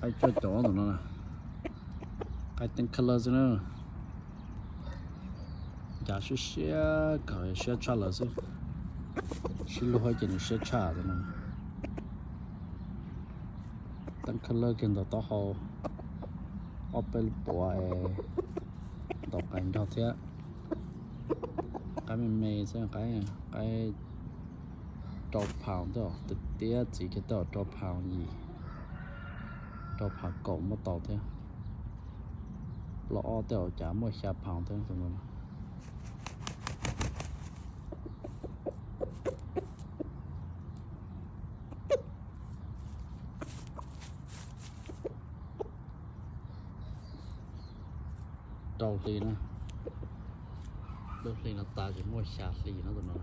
Qaib cuaj caum tus no, qaib teeb color xwb na. Ncav siab siab kawg, siab tshaj lawm xwb. Sib luag ces nws siab tshaj tus no. Teeb color kiag ntawm taub hau, ob peb lub puav es ntaus qas nrog thiab. Qaib me me xwb, qaib, qaib rau phaus tej, tiav txiv kiag tej rau phaus yim, rau phaus kaum muaj tau thiab. Plaub ob tej cav muaj xya phaus thiab tus no. Rau hli na, lub hli no tas ces muaj xya hli no tus no.